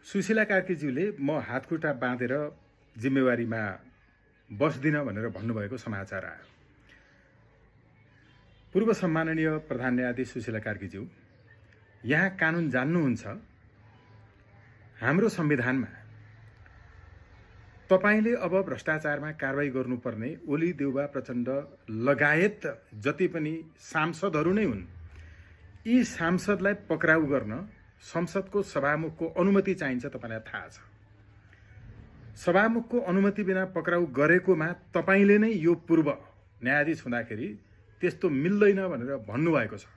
सुशीला कार्कीज्यूले म हातखुट्टा बाँधेर जिम्मेवारीमा बस्दिन भनेर भन्नुभएको समाचार आयो। पूर्व सम्माननीय प्रधान न्यायाधीश सुशीला कार्कीज्यू, यहाँ कानुन जान्नुहुन्छ। हाम्रो संविधानमा तपाईले अब भ्रष्टाचारमा कारबाही गर्नुपर्ने ओली देउबा प्रचण्ड लगायत जति पनि सांसदहरू नै हुन्। यी सांसदलाई पक्राउ गर्न संसदको सभामुखको अनुमति चाहिन्छ। तपाईलाई थाहा छ, सभामुखको अनुमति बिना पक्राउ गरेकोमा तपाईले नै यो पूर्व न्यायाधीश हुँदाखेरि त्यस्तो मिल्दैन भनेर भन्नुभएको छ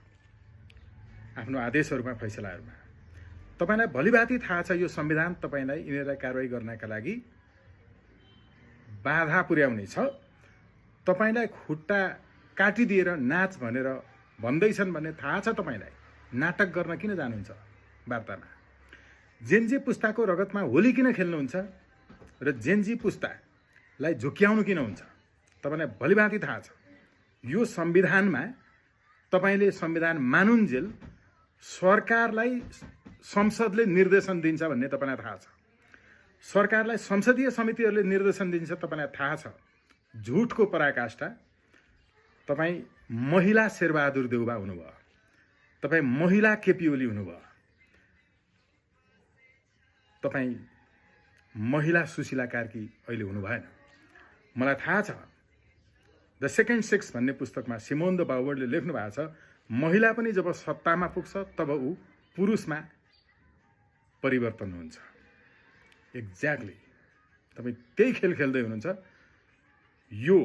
आफ्नो आदेशहरूमा, फैसलाहरूमा। तपाईलाई भलिभाती थाहा छ यो संविधान तपाईलाई यिनीहरूलाई कारबाही गर्नका लागि बाधा पुर्याउने छ। तपाईलाई खुट्टा काटिदिएर नाच भनेर भन्दैछन् भन्ने थाहा छ तपाईलाई। नाटक गर्न किन जानुहुन्छ वार्तामा? जेनजी पुस्ताको रगतमा होली किन खेल्नुहुन्छ र जेनजी पुस्तालाई झुक्क्याउनु किन हुन्छ? तपाईलाई भलिभाती थाहा छ यो संविधानमा तपाईले संविधान मानुन्जेल सरकारलाई संसदले निर्देशन दिन्छ भन्ने तपाईलाई थाहा छ। सरकारलाई संसदीय समितिहरूले निर्देशन दिन्छ तपाईलाई थाहा छ। झुटको पराकाष्ठा। तपाई महिला शेरबहादुर देउबा हुनुभयो, तपाई महिला केपी ओली हुनुभयो, तपाई महिला सुशीला कार्की अहिले हुनु भएन। मलाई थाहा छ द सेकेन्ड सेक्स भन्ने पुस्तकमा सिमोन द बाउवर्डले लेख्नु भएको छ, महिला पनि जब सत्तामा पुग्छ तब ऊ पुरुषमा परिवर्तन हुन्छ। एक्ज्याक्टली तपाईँ त्यही खेल खेल्दै हुनुहुन्छ। यो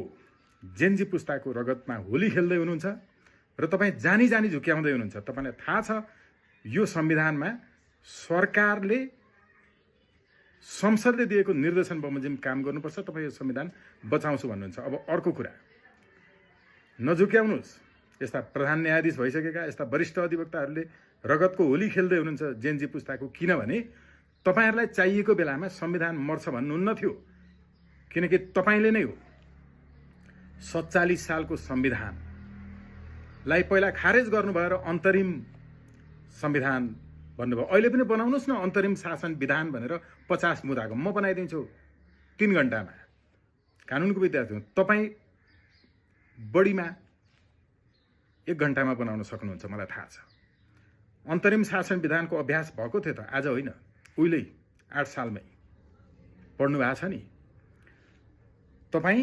जेनजी पुस्ताको रगतमा होली खेल्दै हुनुहुन्छ र तपाईँ जानी जानी झुक्क्याउँदै हुनुहुन्छ। तपाईँलाई थाहा छ यो संविधानमा सरकारले संसदले दिएको निर्देशन बमोजिम काम गर्नुपर्छ। तपाईँ यो संविधान बचाउँछु भन्नुहुन्छ। अब अर्को कुरा, नझुक्याउनुहोस्। यस्ता प्रधान न्यायाधीश भइसकेका यस्ता वरिष्ठ अधिवक्ताहरूले रगतको होली खेल्दै हुनुहुन्छ जेनजी पुस्ताको। किनभने तपाईहरूलाई चाहिएको बेलामा संविधान मर्छ भन्नुहुन्न थियो, किनकि तपाईँले नै हो 47 सालको संविधानलाई पहिला खारेज गर्नुभयो र अन्तरिम संविधान भन्नुभयो। अहिले पनि बनाउनुहोस् न अन्तरिम शासन विधान भनेर 50 मुदाको म बनाइदिन्छु 3 घण्टामा। कानुनको विद्यार्थी हुँ, तपाईँ बढीमा 1 घण्टामा बनाउन सक्नुहुन्छ, मलाई थाहा छ। अन्तरिम शासन विधानको अभ्यास भएको थियो त, आज होइन, उहिल्यै 8 सालमै पढ्नु भएको छ नि। तपाईँ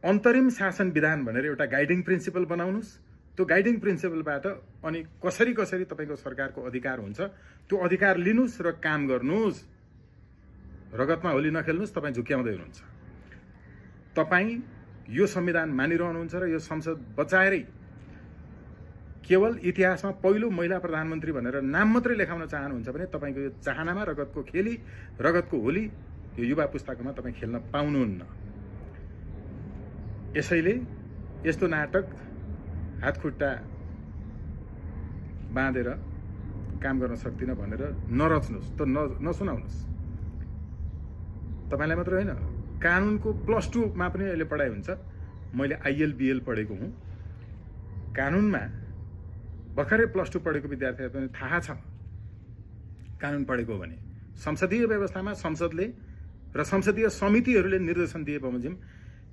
अन्तरिम शासन विधान भनेर एउटा गाइडिङ प्रिन्सिपल बनाउनुहोस्। त्यो गाइडिङ प्रिन्सिपलबाट अनि कसरी कसरी तपाईँको सरकारको अधिकार हुन्छ त्यो अधिकार लिनुहोस् र काम गर्नुहोस्। रगतमा होली नखेल्नुहोस्। तपाईँ झुक्क्याउँदै हुनुहुन्छ। तपाईँ यो संविधान मानिरहनुहुन्छ र यो संसद बचाएरै केवल इतिहासमा पहिलो महिला प्रधानमन्त्री भनेर नाम मात्रै लेखाउन चाहनुहुन्छ भने तपाईँको यो चाहनामा रगतको खेली, रगतको होली यो युवा पुस्ताकोमा तपाईँ खेल्न पाउनुहुन्न। यसैले यस्तो नाटक हातखुट्टा बाँधेर काम गर्न सक्दिनँ भनेर नरच्नुहोस्, त नसुनाउनुहोस्। तपाईँलाई मात्र होइन, कानुनको +2 मा पनि अहिले पढाइ हुन्छ। मैले ILBL पढेको हुँ। कानुनमा भर्खरै +2 पढेको विद्यार्थीलाई पनि थाहा छ कानुन पढेको हो भने संसदीय व्यवस्थामा संसदले र संसदीय समितिहरूले निर्देशन दिए बमोजिम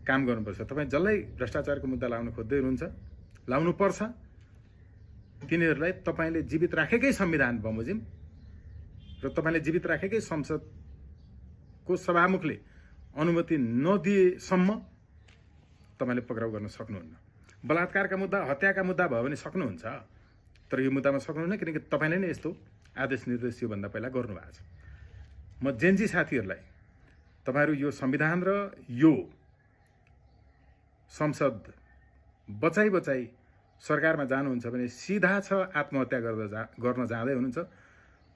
काम गर्नुपर्छ। तपाईँ जसलाई भ्रष्टाचारको मुद्दा लाउन खोज्दै हुनुहुन्छ, लाउनुपर्छ। तिनीहरूलाई तपाईँले जीवित राखेकै संविधान बमोजिम र तपाईँले जीवित राखेकै संसदको सभामुखले अनुमति नदिएसम्म तपाईँले पक्राउ गर्न सक्नुहुन्न। बलात्कारका मुद्दा, हत्याका मुद्दा भयो भने सक्नुहुन्छ, तर यो मुद्दामा सक्नुहुन्न, किनकि तपाईँले नै यस्तो आदेश निर्देश योभन्दा पहिला गर्नुभएको छ। म जेनजी साथीहरूलाई, तपाईँहरू यो संविधान र यो संसद बचाइ सरकारमा जानुहुन्छ भने सिधा छ आत्महत्या गर्न जाँदै हुनुहुन्छ।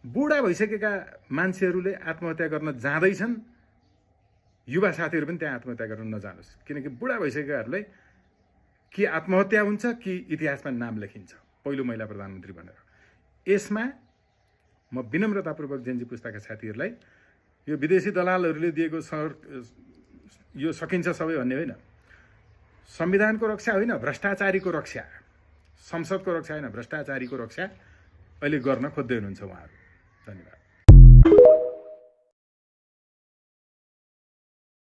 बुढा भइसकेका मान्छेहरूले आत्महत्या गर्न जाँदैछन्, युवा साथीहरू पनि त्यहाँ आत्महत्या गर्न नजानुहोस्, किनकि बुढा भइसकेकाहरूलाई कि आत्महत्या हुन्छ कि इतिहासमा नाम लेखिन्छ पहिलो महिला प्रधानमन्त्री भनेर। यसमा म विनम्रतापूर्वक जेनजी पुस्ताका साथीहरूलाई, यो विदेशी दलालहरूले दिएको यो सकिन्छ सबै भन्ने होइन, संविधानको रक्षा होइन, भ्रष्टाचारीको रक्षा, संसदको रक्षा होइन, भ्रष्टाचारीको रक्षा अहिले गर्न खोज्दै हुनुहुन्छ उहाँहरू। धन्यवाद।